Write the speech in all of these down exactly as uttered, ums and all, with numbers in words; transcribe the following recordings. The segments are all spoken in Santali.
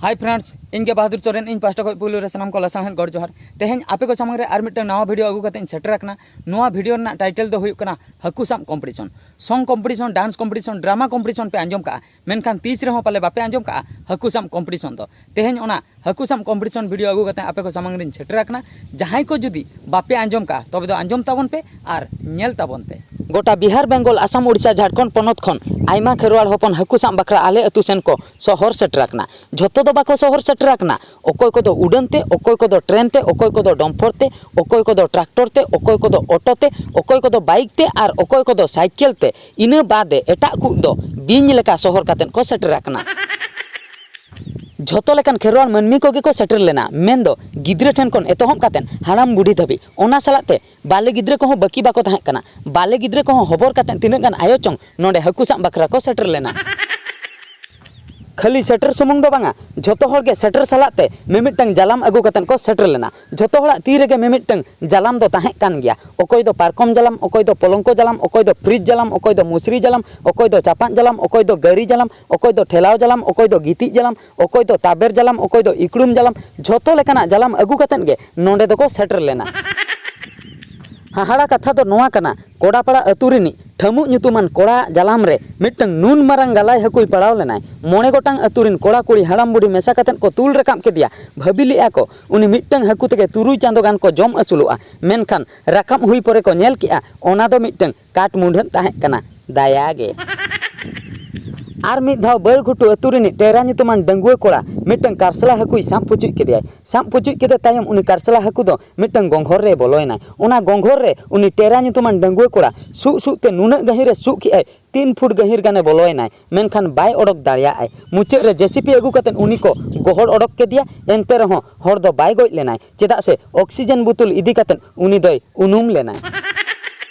Hi friends, ᱤᱧ ᱜᱮ ᱵᱟᱦᱟᱫᱩᱨ ᱥᱚᱨᱮᱱ᱾ ᱤᱧ ᱯᱟᱦᱴᱟ ᱠᱷᱚᱱ ᱯᱩᱭᱞᱩ ᱨᱮ ᱥᱟᱱᱟᱢ ᱠᱚ ᱞᱟᱥᱟᱲᱦᱮᱫ ᱜᱚᱰ ᱡᱚᱦᱟᱨ᱾ ᱛᱮᱦᱮᱧ ᱟᱯᱮ ᱠᱚ ᱥᱟᱢᱟᱝ ᱨᱮ ᱟᱨ ᱢᱤᱫᱴᱟᱝ ᱱᱟᱣᱟ ᱵᱷᱤᱰᱤᱭᱳ ᱟᱹᱜᱩ ᱠᱟᱛᱮ ᱤᱧ ᱥᱮᱴᱮᱨ ᱟᱠᱟᱱᱟ᱾ ᱱᱚᱣᱟ ᱵᱷᱤᱰᱤᱭᱳ ᱨᱮᱱᱟᱜ ᱴᱟᱭᱴᱮᱞ ᱫᱚ ᱦᱩᱭᱩᱜ ᱠᱟᱱᱟ ᱦᱟᱹᱠᱩ sub competition. Song competition, dance competition, drama competition ᱯᱮ ᱟᱸᱡᱚᱢ ᱠᱟᱜᱼᱟ, ᱢᱮᱱᱠᱷᱟᱱ ᱛᱤᱥ ᱨᱮᱦᱚᱸ ᱯᱟᱞᱮ ᱵᱟᱯᱮ ᱟᱸᱡᱚᱢ ᱠᱟᱜᱼᱟ ᱦᱟᱹᱠᱩ ᱥᱟᱵ ᱠᱚᱢᱯᱤᱴᱤᱥᱚᱱ ᱫᱚ᱾ ᱛᱮᱦᱮᱧ ᱚᱱᱟ ᱦᱟᱹᱠᱩ ᱥᱟᱵ ᱠᱚᱢᱯᱤᱴᱤᱥᱚᱱ ᱵᱷᱤᱰᱤᱭᱳ ᱟᱹᱜᱩ ᱠᱟᱛᱮ ᱟᱯᱮ ᱠᱚ ᱥᱟᱢᱟᱝ ᱨᱤᱧ ᱥᱮᱴᱮᱨ ᱟᱠᱟᱱᱟ᱾ ᱡᱟᱦᱟᱸᱭ ᱠᱚ ᱡᱩᱫᱤ ᱵᱟᱯᱮ ᱟᱸᱡᱚᱢ ᱠᱟᱜᱼᱟ, ᱛᱚᱵᱮ ᱫᱚ ᱟᱸᱡᱚᱢ ᱛᱟᱵᱚᱱ ᱯᱮ ᱟᱨ ᱧᱮᱞ ᱛᱟᱵᱚᱱ ᱯᱮ᱾ ᱜᱚᱴᱟ ᱵᱤᱦᱟᱨ, ᱵᱮᱝᱜᱚᱞ, ᱟᱥᱟᱢ, ᱳᱰᱤᱥᱟ, ᱡᱷᱟᱲᱠᱷᱚᱸᱰ ᱯᱚᱱᱚᱛ ᱠᱷᱚᱱ ᱟᱭᱢᱟ ᱠᱷᱮᱨᱣᱟᱲ ᱦᱚᱯᱚᱱ ᱦᱟᱹᱠᱩ ᱥᱟᱵ ᱵᱟᱠᱷᱨᱟ ᱟᱞᱮ ᱟᱹᱛᱩ ᱥᱮᱱ ᱠᱚ ᱥᱚᱦᱚᱨ ᱥᱮᱴᱮᱨ ᱟᱠᱟᱱᱟ᱾ ᱡᱷᱚᱛᱚ ᱫᱚ ᱵᱟᱠᱚ ᱥᱚᱦᱚᱨ ᱥᱮᱴᱮᱨ ᱟᱠᱟᱱᱟ᱾ ᱚᱠᱚᱭ ᱠᱚᱫᱚ ᱩᱰᱟᱹᱱ ᱛᱮ, ᱚᱠᱚᱭ ᱠᱚᱫᱚ ᱴᱨᱮᱱ ᱛᱮ, ᱚᱠᱚᱭ ᱠᱚᱫᱚ ᱰᱚᱢᱯᱷᱚᱨ ᱛᱮ, ᱚᱠᱚᱭ ᱠᱚᱫᱚ ᱴᱨᱟᱠᱴᱚᱨ ᱛᱮ, ᱚᱠᱚᱭ ᱠᱚᱫᱚ ᱚᱴᱳ ᱛᱮ, ᱚᱠᱚᱭ ᱠᱚᱫᱚ ᱵᱟᱭᱤᱠ ᱛᱮ ᱟᱨ ᱚᱠᱚᱭ ᱠᱚᱫᱚ ᱥᱟᱭᱠᱮᱞ ᱛᱮ᱾ ᱤᱱᱟᱹ ᱵᱟᱫᱮ ᱮᱴᱟᱜ ᱠᱚ ᱫᱚ ᱵᱤᱧ ᱞᱮᱠᱟ ᱥᱚᱦᱚᱨ ᱠᱟᱛᱮᱫ ᱠᱚ ᱥᱮᱴᱮᱨ ᱟᱠᱟᱱᱟ᱾ ᱡᱷᱚᱛᱚ ᱞᱮᱠᱟᱱ ᱠᱷᱮᱨᱣᱟᱲ ᱢᱟᱹᱱᱢᱤ ᱠᱚᱜᱮ ᱠᱚ ᱥᱮᱴᱮᱨ ᱞᱮᱱᱟ, ᱢᱮᱱᱫᱚ ᱜᱤᱫᱽᱨᱟᱹ ᱴᱷᱮᱱ ᱠᱷᱚᱱ ᱮᱛᱚᱦᱚᱵ ᱠᱟᱛᱮᱫ ᱦᱟᱲᱟᱢ ᱵᱩᱰᱷᱤ ᱫᱷᱟᱹᱵᱤᱡ᱾ ᱚᱱᱟ ᱥᱟᱞᱟᱜ ᱛᱮ ᱵᱟᱞᱮ ᱜᱤᱫᱽᱨᱟᱹ ᱠᱚᱦᱚᱸ ᱵᱟᱹᱠᱤ ᱵᱟᱠᱚ ᱛᱟᱦᱮᱸ ᱠᱟᱱᱟ᱾ ᱵᱟᱞᱮ ᱜᱤᱫᱽᱨᱟᱹ ᱠᱚᱦᱚᱸ ᱦᱚᱵᱚᱨ ᱠᱟᱛᱮᱫ ᱛᱤᱱᱟᱹᱜ ᱜᱟᱱ ᱟᱭᱳ ᱪᱚᱝ ᱱᱚᱰᱮ ᱦᱟᱹᱠᱩ ᱥᱟᱵ ᱵᱟᱠᱷᱨᱟ ᱠᱚ ᱥᱮᱴᱮᱨ ᱞᱮᱱᱟ᱾ ᱠᱷᱟᱹᱞᱤ ᱥᱮᱴᱮᱨ ᱥᱩᱢᱩᱝ ᱫᱚ ᱵᱟᱝᱟ, ᱡᱷᱚᱛᱚ ᱦᱚᱲ ᱜᱮ ᱥᱮᱴᱮᱨ ᱥᱟᱞᱟᱜ ᱛᱮ ᱢᱤᱢᱤᱫᱴᱟᱝ ᱡᱟᱞᱟᱢ ᱟᱹᱜᱩ ᱠᱟᱛᱮᱫ ᱠᱚ ᱥᱮᱴᱮᱨ ᱞᱮᱱᱟ᱾ ᱡᱷᱚᱛᱚ ᱦᱚᱲᱟᱜ ᱛᱤ ᱨᱮᱜᱮ ᱢᱤᱢᱤᱫᱴᱟᱝ ᱡᱟᱞᱟᱢ ᱫᱚ ᱛᱟᱦᱮᱸ ᱠᱟᱱ ᱜᱮᱭᱟ᱾ ᱚᱠᱚᱭ ᱫᱚ ᱯᱟᱨᱠᱚᱢ ᱡᱟᱞᱟᱢ, ᱚᱠᱚᱭ ᱫᱚ ᱯᱚᱞᱚᱝᱠᱚ ᱡᱟᱞᱟᱢ, ᱚᱠᱚᱭ ᱫᱚ ᱯᱷᱨᱤᱡᱽ ᱡᱟᱞᱟᱢ, ᱚᱠᱚᱭ ᱫᱚ ᱢᱩᱥᱨᱤ ᱡᱟᱞᱟᱢ, ᱚᱠᱚᱭ ᱫᱚ ᱪᱟᱯᱟᱫ ᱡᱟᱞᱟᱢ, ᱚᱠᱚᱭ ᱫᱚ ᱜᱟᱹᱨᱤ ᱡᱟᱞᱟᱢ, ᱚᱠᱚᱭ ᱫᱚ ᱴᱷᱮᱞᱟᱣ ᱡᱟᱞᱟᱢ, ᱚᱠᱚᱭ ᱫᱚ ᱜᱤᱛᱤᱡ ᱡᱟᱞᱟᱢ, ᱚᱠᱚᱭ ᱫᱚ ᱛᱟᱵᱮᱨ ᱡᱟᱞᱟᱢ, ᱚᱠᱚᱭ ᱫᱚ ᱤᱠᱲᱩᱢ ᱡᱟᱞᱟᱢ᱾ ᱡᱷᱚᱛᱚ ᱞᱮᱠᱟᱱᱟᱜ ᱡᱟᱞᱟᱢ ᱟᱹᱜᱩ ᱠᱟᱛᱮᱫ ᱜᱮ ᱱᱚᱰᱮ ᱫᱚᱠᱚ ᱥᱮᱴᱮᱨ ᱞᱮᱱᱟ᱾ ᱦᱟᱦᱟᱲᱟ ᱠᱟᱛᱷᱟ ᱫᱚ ᱱᱚᱣᱟ ᱠᱟᱱᱟ, ᱠᱚᱰᱟᱯᱟᱲᱟ ᱟᱹᱛᱩ ᱨᱤᱱᱤᱡ ᱴᱷᱟᱹᱢᱩᱜ ᱧᱩᱛᱩᱢᱟᱱ ᱠᱚᱲᱟᱣᱟᱜ ᱡᱟᱞᱟᱢ ᱨᱮ ᱢᱤᱫᱴᱟᱝ ᱱᱩᱱ ᱢᱟᱨᱟᱝ ᱜᱟᱞᱟᱭ ᱦᱟᱹᱠᱩᱭ ᱯᱟᱲᱟᱣ ᱞᱮᱱᱟᱭ᱾ ᱢᱚᱬᱮ ᱜᱚᱴᱟᱝ ᱟᱹᱛᱩ ᱨᱤᱱ ᱠᱚᱲᱟ ᱠᱩᱲᱤ ᱦᱟᱲᱟᱢ ᱵᱩᱰᱷᱤ ᱢᱮᱥᱟ ᱠᱟᱛᱮᱫ ᱠᱚ ᱛᱩᱞ ᱨᱟᱠᱟᱵ ᱠᱮᱫᱮᱭᱟ᱾ ᱵᱷᱟᱹᱵᱤ ᱞᱮᱫᱼᱟ ᱠᱚ, ᱩᱱᱤ ᱢᱤᱫᱴᱟᱝ ᱦᱟᱹᱠᱩ ᱛᱮᱜᱮ ᱛᱩᱨᱩᱭ ᱪᱟᱸᱫᱚ ᱜᱟᱱ ᱠᱚ ᱡᱚᱢ ᱟᱹᱥᱩᱞᱚᱜᱼᱟ᱾ ᱢᱮᱱᱠᱷᱟᱱ ᱨᱟᱠᱟᱵ ᱦᱩᱭ ᱯᱚᱨᱮ ᱠᱚ ᱧᱮᱞ ᱠᱮᱜᱼᱟ, ᱚᱱᱟ ᱫᱚ ᱢᱤᱫᱴᱟᱝ ᱠᱟᱴ ᱢᱩᱸᱰᱷᱟᱹᱜ ᱛᱟᱦᱮᱸ ᱠᱟᱱᱟ᱾ ᱫᱟᱭᱟ ᱜᱮ᱾ ᱟᱨ ᱢᱤᱫ ᱫᱷᱟᱣ ᱵᱟᱹᱲᱜᱷᱩᱴᱩ ᱟᱹᱛᱩ ᱨᱤᱱᱤᱡ ᱴᱮᱨᱟ ᱧᱩᱛᱩᱢᱟᱱ ᱰᱟᱺᱜᱩᱣᱟᱹ ᱠᱚᱲᱟ ᱢᱤᱫᱴᱟᱝ ᱠᱟᱨᱥᱞᱟ ᱦᱟᱹᱠᱩᱭ ᱥᱟᱵ ᱯᱩᱪᱩᱡ ᱠᱮᱫᱮᱭᱟᱭ᱾ ᱥᱟᱵ ᱯᱩᱪᱩᱡ ᱠᱮᱫᱮ ᱛᱟᱭᱚᱢ ᱩᱱᱤ ᱠᱟᱨᱥᱞᱟ ᱦᱟᱹᱠᱩ ᱫᱚ ᱢᱤᱫᱴᱟᱝ ᱜᱚᱸᱜᱷᱚᱨ ᱨᱮ ᱵᱚᱞᱚᱭᱮᱱᱟᱭ᱾ ᱚᱱᱟ ᱜᱚᱸᱜᱷᱚᱨ ᱨᱮ ᱩᱱᱤ ᱴᱮᱨᱟ ᱧᱩᱛᱩᱢᱟᱱ ᱰᱟᱺᱜᱩᱣᱟᱹ ᱠᱚᱲᱟ ᱥᱩᱜ ᱥᱩᱜ ᱛᱮ ᱱᱩᱱᱟᱹᱜ ᱜᱟᱹᱦᱤᱨ ᱮ ᱥᱩᱜ ᱠᱮᱜᱼᱟᱭ, ᱛᱤᱱ ᱯᱷᱩᱴ ᱜᱟᱹᱦᱤᱨ ᱜᱟᱱᱮ ᱵᱚᱞᱚᱭᱮᱱᱟᱭ, ᱢᱮᱱᱠᱷᱟᱱ ᱵᱟᱭ ᱚᱰᱚᱠ ᱫᱟᱲᱮᱭᱟᱜᱼᱟᱭ᱾ ᱢᱩᱪᱟᱹᱫ ᱨᱮ ᱡᱮᱥᱤᱯᱤ ᱟᱹᱜᱩ ᱠᱟᱛᱮ ᱩᱱᱤ ᱠᱚ ᱜᱚᱦᱚᱲ ᱚᱰᱚᱠ ᱠᱮᱫᱮᱭᱟ᱾ ᱮᱱᱛᱮ ᱨᱮᱦᱚᱸ ᱦᱚᱲ ᱫᱚ ᱵᱟᱭ ᱜᱚᱡ ᱞᱮᱱᱟᱭ, ᱪᱮᱫᱟᱜ ᱥᱮ ᱚᱠᱥᱤᱡᱮᱱ ᱵᱳᱛᱚᱞ ᱤᱫᱤ ᱠᱟᱛᱮ ᱩᱱᱤ ᱫᱚᱭ ᱩᱱᱩᱢ ᱞᱮᱱᱟᱭ᱾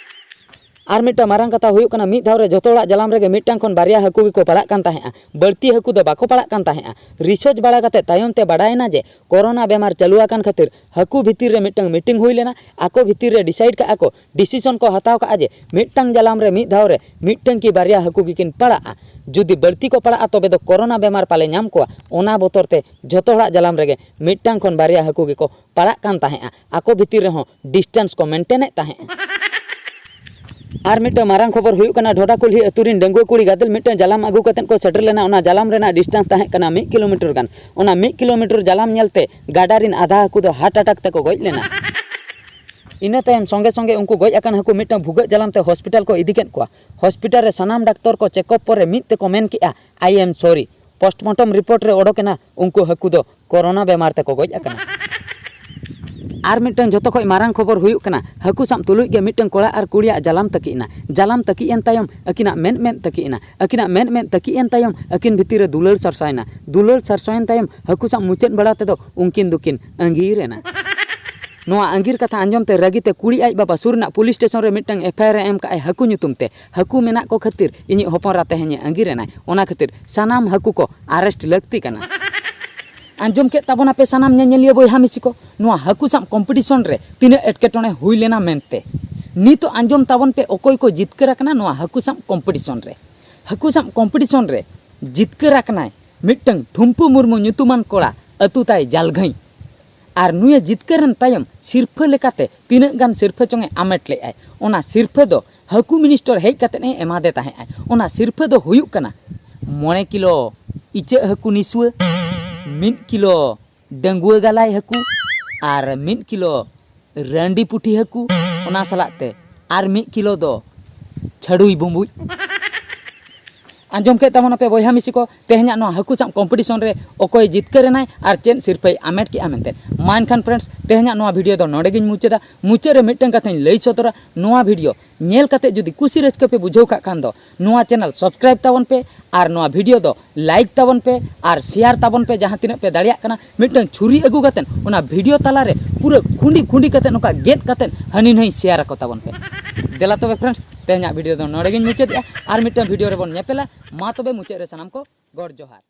ᱟᱨ ᱢᱤᱫᱴᱟᱝ ᱢᱟᱨᱟᱝ ᱠᱟᱛᱷᱟ ᱦᱩᱭᱩᱜ ᱠᱟᱱᱟ, ᱢᱤᱫ ᱫᱷᱟᱣ ᱨᱮ ᱡᱷᱚᱛᱚ ᱦᱚᱲᱟᱜ ᱡᱟᱞᱟᱢ ᱨᱮᱜᱮ ᱢᱤᱫᱴᱟᱝ ᱠᱷᱚᱱ ᱵᱟᱨᱭᱟ ᱦᱟᱹᱠᱩ ᱜᱮᱠᱚ ᱯᱟᱲᱟᱜ ᱠᱟᱱ ᱛᱟᱦᱮᱸᱜᱼᱟ, ᱵᱟᱹᱲᱛᱤ ᱦᱟᱹᱠᱩ ᱫᱚ ᱵᱟᱠᱚ ᱯᱟᱲᱟᱜ ᱠᱟᱱ ᱛᱟᱦᱮᱸᱜᱼᱟ᱾ ᱨᱤᱥᱟᱨᱪ ᱵᱟᱲᱟ ᱠᱟᱛᱮ ᱛᱟᱭᱚᱢ ᱛᱮ ᱵᱟᱰᱟᱭᱮᱱᱟ ᱡᱮ ᱠᱳᱨᱳᱱᱟ ᱵᱮᱢᱟᱨ ᱪᱟᱹᱞᱩ ᱟᱠᱟᱱ ᱠᱷᱟᱹᱛᱤᱨ ᱦᱟᱹᱠᱩ ᱵᱷᱤᱛᱤᱨ ᱨᱮ ᱢᱤᱫᱴᱟᱝ ᱢᱤᱴᱤᱝ ᱦᱩᱭ ᱞᱮᱱᱟ᱾ ᱟᱠᱚ ᱵᱷᱤᱛᱤᱨ ᱨᱮ ᱰᱤᱥᱟᱭᱤᱰ ᱠᱟᱜᱼᱟ ᱠᱚ, ᱰᱤᱥᱤᱥᱚᱱ ᱠᱚ ᱦᱟᱛᱟᱣ ᱠᱟᱜᱼᱟ ᱡᱮ ᱢᱤᱫᱴᱟᱝ ᱡᱟᱞᱟᱢ ᱨᱮ ᱢᱤᱫ ᱫᱷᱟᱣ ᱨᱮ ᱢᱤᱫᱴᱟᱝ ᱠᱤ ᱵᱟᱨᱭᱟ ᱦᱟᱹᱠᱩ ᱜᱮᱠᱤᱱ ᱯᱟᱲᱟᱜᱼᱟ᱾ ᱡᱩᱫᱤ ᱵᱟᱹᱲᱛᱤ ᱠᱚ ᱯᱟᱲᱟᱜᱼᱟ, ᱛᱚᱵᱮ ᱫᱚ ᱠᱳᱨᱳᱱᱟ ᱵᱮᱢᱟᱨ ᱯᱟᱞᱮ ᱧᱟᱢ ᱠᱚᱣᱟ᱾ ᱚᱱᱟ ᱵᱚᱛᱚᱨ ᱛᱮ ᱡᱷᱚᱛᱚ ᱦᱚᱲᱟᱜ ᱡᱟᱞᱟᱢ ᱨᱮᱜᱮ ᱢᱤᱫᱴᱟᱝ ᱠᱷᱚᱱ ᱵᱟᱨᱭᱟ ᱦᱟᱹᱠᱩ ᱜᱮᱠᱚ ᱯᱟᱲᱟᱜ ᱠᱟᱱ ᱛᱟᱦᱮᱸᱫᱼᱟ᱾ ᱟᱠᱚ ᱵᱷᱤᱛᱤᱨ ᱨᱮᱦᱚᱸ ᱰᱤᱥᱴᱮᱱᱥ ᱠᱚ ᱢᱮᱱᱴᱮᱱᱮᱫ ᱛᱟᱦᱮᱸᱫᱼᱟ᱾ ᱟᱨ ᱢᱤᱫᱴᱟᱝ ᱢᱟᱨᱟᱝ ᱠᱷᱚᱵᱚᱨ ᱦᱩᱭᱩᱜ ᱠᱟᱱᱟ, ᱰᱷᱚᱰᱟ ᱠᱩᱞᱦᱤ ᱟᱹᱛᱩ ᱨᱤᱱ ᱰᱟᱺᱜᱩᱣᱟᱹ ᱠᱩᱲᱤ ᱜᱟᱫᱮᱞ ᱢᱤᱫᱴᱟᱝ ᱡᱟᱞᱟᱢ ᱟᱹᱜᱩ ᱠᱟᱛᱮᱫ ᱠᱚ ᱥᱮᱴᱮᱨ ᱞᱮᱱᱟ᱾ ᱚᱱᱟ ᱡᱟᱞᱟᱢ ᱨᱮᱱᱟᱜ ᱰᱤᱥᱴᱮᱱᱥ ᱛᱟᱦᱮᱸ ᱠᱟᱱᱟ ᱢᱤᱫ ᱠᱤᱞᱳᱢᱤᱴᱟᱨ ᱜᱟᱱ᱾ ᱚᱱᱟ ᱢᱤᱫ ᱠᱤᱞᱳᱢᱤᱴᱟᱨ ᱡᱟᱞᱟᱢ ᱧᱮᱞᱛᱮ ᱜᱟᱰᱟ ᱨᱤᱱ ᱟᱫᱷᱟ ᱦᱟᱹᱠᱩ ᱫᱚ ᱦᱟᱨᱴ ᱟᱴᱟᱠ ᱛᱮᱠᱚ ᱜᱚᱡ ᱞᱮᱱᱟ᱾ ᱤᱱᱟᱹ ᱛᱟᱭᱚᱢ ᱥᱚᱸᱜᱮ ᱥᱚᱸᱜᱮ ᱩᱱᱠᱩ ᱜᱚᱡ ᱟᱠᱟᱱ ᱦᱟᱹᱠᱩ ᱢᱤᱫᱴᱟᱝ ᱵᱷᱩᱜᱟᱹᱜ ᱡᱟᱞᱟᱢ ᱛᱮ ᱦᱚᱥᱯᱤᱴᱟᱞ ᱠᱚ ᱤᱫᱤ ᱠᱮᱫ ᱠᱚᱣᱟ᱾ ᱦᱚᱥᱯᱤᱴᱟᱞ ᱨᱮ ᱥᱟᱱᱟᱢ ᱰᱟᱠᱛᱚᱨ ᱠᱚ ᱪᱮᱠᱚᱯ ᱯᱚᱨᱮ ᱢᱤᱫ ᱛᱮᱠᱚ ᱢᱮᱱ ᱠᱮᱜᱼᱟ, "I am sorry." Postmortem report ᱨᱮ ᱚᱰᱚᱠ ᱮᱱᱟ, ᱩᱱᱠᱩ ᱦᱟᱹᱠᱩ ᱫᱚ ᱠᱳᱨᱳᱱᱟ ᱵᱮᱢᱟᱨ ᱛᱮᱠᱚ ᱜᱚᱡ ᱟᱠᱟᱱᱟ᱾ ᱟᱨ ᱢᱤᱫᱴᱟᱝ ᱡᱷᱚᱛᱚ ᱠᱷᱚᱱ ᱢᱟᱨᱟᱝ ᱠᱷᱚᱵᱚᱨ ᱦᱩᱭᱩᱜ ᱠᱟᱱᱟ, ᱦᱟᱹᱠᱩ ᱥᱟᱵ ᱛᱩᱞᱩᱡ ᱜᱮ ᱢᱤᱫᱴᱟᱝ ᱠᱚᱲᱟ ᱟᱨ ᱠᱩᱲᱤᱭᱟᱜ ᱡᱟᱞᱟᱢ ᱛᱟᱹᱠᱤᱡ ᱮᱱᱟ᱾ ᱡᱟᱞᱟᱢ ᱛᱟᱹᱠᱤᱡ ᱮᱱ ᱛᱟᱭᱚᱢ ᱟᱹᱠᱤᱱᱟᱜ ᱢᱮᱫ ᱢᱮᱫ ᱛᱟᱹᱠᱤᱡ ᱮᱱᱟ᱾ ᱟᱹᱠᱤᱱᱟᱜ ᱢᱮᱫ ᱢᱮᱫ ᱛᱟᱹᱠᱤᱡ ᱮᱱ ᱛᱟᱭᱚᱢ ᱟᱹᱠᱤᱱ ᱵᱷᱤᱛᱤᱨ ᱨᱮ ᱫᱩᱞᱟᱹᱲ ᱥᱟᱨᱥᱟᱣᱮᱱᱟ᱾ ᱫᱩᱞᱟᱹᱲ ᱥᱟᱨᱥᱟᱣᱮᱱ ᱛᱟᱭᱚᱢ ᱦᱟᱹᱠᱩ ᱥᱟᱵ ᱢᱩᱪᱟᱹᱫ ᱵᱟᱲᱟ ᱛᱮᱫᱚ ᱩᱱᱠᱤᱱ ᱫᱚᱠᱤᱱ ᱟᱺᱜᱤᱨ ᱮᱱᱟ᱾ ᱱᱚᱣᱟ ᱟᱺᱜᱤᱨ ᱠᱟᱛᱷᱟ ᱟᱸᱡᱚᱢ ᱛᱮ ᱨᱟᱹᱜᱤ ᱛᱮ ᱠᱩᱲᱤ ᱟᱡ ᱵᱟᱵᱟ ᱥᱩᱨ ᱨᱮᱱᱟᱜ ᱯᱩᱞᱤᱥ ᱥᱴᱮᱥᱚᱱ ᱨᱮ ᱢᱤᱫᱴᱟᱝ ᱮᱯᱷ ᱟᱭ ᱟᱨ ᱮ ᱮᱢ ᱠᱟᱜᱼᱟᱭ ᱦᱟᱹᱠᱩ ᱧᱩᱛᱩᱢ ᱛᱮ᱾ ᱦᱟᱹᱠᱩ ᱢᱮᱱᱟᱜ ᱠᱚ ᱠᱷᱟᱹᱛᱤᱨ ᱤᱧᱤᱡ ᱦᱚᱯᱚᱱ ᱮᱨᱟ ᱛᱮᱦᱮᱧᱮ ᱟᱺᱜᱤᱨ ᱮᱱᱟᱭ, ᱚᱱᱟ ᱠᱷᱟᱹᱛᱤᱨ ᱥᱟᱱᱟᱢ ᱦᱟᱹᱠᱩ ᱠᱚ ᱟᱨᱮᱥᱴ ᱞᱟᱹᱠᱛᱤ ᱠᱟᱱᱟ᱾ ᱟᱸᱡᱚᱢ ᱠᱮᱫ ᱛᱟᱵᱚᱱᱟᱯᱮ ᱥᱟᱱᱟᱢ ᱧᱮᱧᱮᱞᱤᱭᱟᱹ ᱵᱚᱭᱦᱟ ᱢᱤᱥᱤ ᱠᱚ, ᱱᱚᱣᱟ ᱦᱟᱹᱠᱩ ᱥᱟᱵ ᱠᱚᱢᱯᱤᱴᱤᱥᱚᱱ ᱨᱮ ᱛᱤᱱᱟᱹᱜ ᱮᱴᱠᱮᱴᱚᱬᱮ ᱦᱩᱭ ᱞᱮᱱᱟ ᱢᱮᱱᱛᱮ᱾ ᱱᱤᱛᱚᱜ ᱟᱸᱡᱚᱢ ᱛᱟᱵᱚᱱ ᱯᱮ ᱚᱠᱚᱭ ᱠᱚ ᱡᱤᱛᱠᱟᱹᱨ ᱟᱠᱟᱱᱟ ᱱᱚᱣᱟ ᱦᱟᱹᱠᱩ ᱥᱟᱵ ᱠᱚᱢᱯᱤᱴᱤᱥᱚᱱ ᱨᱮ᱾ ᱦᱟᱹᱠᱩ ᱥᱟᱵ ᱠᱚᱢᱯᱤᱴᱤᱥᱚᱱ ᱨᱮ ᱡᱤᱛᱠᱟᱹᱨ ᱟᱠᱟᱱᱟᱭ ᱢᱤᱫᱴᱟᱝ ᱴᱷᱩᱢᱯᱩ ᱢᱩᱨᱢᱩ ᱧᱩᱛᱩᱢᱟᱱ ᱠᱚᱲᱟ, ᱟᱹᱛᱩ ᱛᱟᱭ ᱡᱟᱞᱜᱷᱟᱹᱭ᱾ ᱟᱨ ᱱᱩᱭᱮ ᱡᱤᱛᱠᱟᱹᱨ ᱮᱱ ᱛᱟᱭᱚᱢ ᱥᱤᱨᱯᱷᱟᱹ ᱞᱮᱠᱟᱛᱮ ᱛᱤᱱᱟᱹᱜ ᱜᱟᱱ ᱥᱤᱨᱯᱷᱟᱹ ᱪᱚᱝ ᱮ ᱟᱢᱮᱴ ᱞᱮᱫᱼᱟᱭ᱾ ᱚᱱᱟ ᱥᱤᱨᱯᱷᱟᱹ ᱫᱚ ᱦᱟᱹᱠᱩ ᱢᱤᱱᱤᱥᱴᱚᱨ ᱦᱮᱡ ᱠᱟᱛᱮᱫ ᱮ ᱮᱢᱟᱫᱮ ᱛᱟᱦᱮᱸᱫ ᱟᱭ᱾ ᱚᱱᱟ ᱥᱤᱨᱯᱷᱟᱹ ᱫᱚ ᱦᱩᱭᱩᱜ ᱠᱟᱱᱟ ᱢᱚᱬᱮ ᱠᱤᱞᱳ ᱤᱪᱟᱹᱜ ᱦᱟᱹᱠᱩ ᱱᱤᱥᱩᱣᱟᱹ, ᱢᱤᱫ ᱠᱤᱞᱳ ᱰᱟᱺᱜᱩᱣᱟᱹ ᱜᱟᱞᱟᱭ ᱦᱟᱹᱠᱩ ᱟᱨ ᱢᱤᱫ ᱠᱤᱞᱳ ᱨᱟᱺᱰᱤ ᱯᱩᱴᱷᱤ ᱦᱟᱹᱠᱩ, ᱚᱱᱟ ᱥᱟᱞᱟᱜ ᱛᱮ ᱟᱨ ᱢᱤᱫ ᱠᱤᱞᱳ ᱫᱚ ᱪᱷᱟᱹᱲᱩᱭ ᱵᱩᱸᱵᱩᱡ᱾ ᱟᱸᱡᱚᱢ ᱠᱮᱫ ᱛᱟᱵᱚᱱᱟᱯᱮ ᱵᱚᱭᱦᱟ ᱢᱤᱥᱤ ᱠᱚ, ᱛᱮᱦᱮᱧᱟᱜ ᱱᱚᱣᱟ ᱦᱟᱹᱠᱩ ᱥᱟᱵ ᱠᱚᱢᱯᱤᱴᱤᱥᱚᱱ ᱨᱮ ᱚᱠᱚᱭ ᱡᱤᱛᱠᱟᱹᱨ ᱮᱱᱟᱭ ᱟᱨ ᱪᱮᱫ ᱥᱤᱨᱯᱷᱟᱹᱭ ᱟᱢᱮᱴ ᱠᱮᱜᱼᱟ ᱢᱮᱱᱛᱮ᱾ ᱢᱟ ᱮᱱᱠᱷᱟᱱ ᱯᱷᱨᱮᱱᱰᱥ, ᱛᱮᱦᱮᱧᱟᱜ ᱱᱚᱣᱟ ᱵᱷᱤᱰᱤᱭᱳ ᱫᱚ ᱱᱚᱰᱮ ᱜᱤᱧ ᱢᱩᱪᱟᱹᱫᱟ᱾ ᱢᱩᱪᱟᱹᱫ ᱨᱮ ᱢᱤᱫᱴᱟᱝ ᱠᱟᱛᱷᱟᱧ ᱞᱟᱹᱭ ᱥᱚᱫᱚᱨᱟ, ᱱᱚᱣᱟ ᱵᱷᱤᱰᱤᱭᱳ ᱧᱮᱞ ᱠᱟᱛᱮ ᱡᱩᱫᱤ ᱠᱩᱥᱤ ᱨᱟᱹᱥᱠᱟᱹ ᱯᱮ ᱵᱩᱡᱷᱟᱹᱣ ᱠᱟᱜ ᱠᱷᱟᱱ ᱫᱚ ᱱᱚᱣᱟ ᱪᱮᱱᱮᱞ ᱥᱟᱵᱥᱠᱨᱟᱭᱤᱵ ᱛᱟᱵᱚᱱ ᱯᱮ ᱟᱨ ᱱᱚᱣᱟ ᱵᱷᱤᱰᱤᱭᱳ ᱫᱚ ᱞᱟᱭᱤᱠ ᱛᱟᱵᱚᱱ ᱯᱮ ᱟᱨ ᱥᱮᱭᱟᱨ ᱛᱟᱵᱚᱱ ᱯᱮ᱾ ᱡᱟᱦᱟᱸ ᱛᱤᱱᱟᱹᱜ ᱯᱮ ᱫᱟᱲᱮᱭᱟᱜ ᱠᱟᱱᱟ, ᱢᱤᱫᱴᱟᱝ ᱪᱷᱩᱨᱤ ᱟᱹᱜᱩ ᱠᱟᱛᱮᱫ ᱚᱱᱟ ᱵᱷᱤᱰᱤᱭᱳ ᱛᱟᱞᱟᱨᱮ ᱯᱩᱨᱟᱹ ᱠᱷᱩᱸᱰᱤ ᱠᱷᱩᱸᱰᱤ ᱠᱟᱛᱮᱫ ᱱᱚᱝᱠᱟ ᱜᱮᱫ ᱠᱟᱛᱮᱫ ᱦᱟᱹᱱᱤ ᱱᱟᱹᱭ ᱥᱮᱭᱟᱨ ᱟᱠᱚ ᱛᱟᱵᱚᱱ ᱯᱮ᱾ ᱫᱮᱞᱟ ᱛᱚᱵᱮ ᱯᱷᱨᱮᱱᱰᱥ, ᱛᱮᱦᱮᱧᱟᱜ ᱵᱷᱤᱰᱤᱭᱳ ᱫᱚ ᱱᱚᱰᱮ ᱜᱤᱧ ᱢᱩᱪᱟᱹᱫᱮᱜᱼᱟ᱾ ᱟᱨ ᱢᱤᱫᱴᱟᱝ ᱵᱷᱤᱰᱤᱭᱳ ᱨᱮᱵᱚᱱ ᱧᱮᱯᱮᱞᱟ᱾ ᱢᱟ ᱛᱚᱵᱮ ᱢᱩᱪᱟᱹᱫ ᱨᱮ ᱥᱟᱱᱟᱢ ᱠᱚ ᱜᱚᱰ ᱡᱚᱦᱟᱨ᱾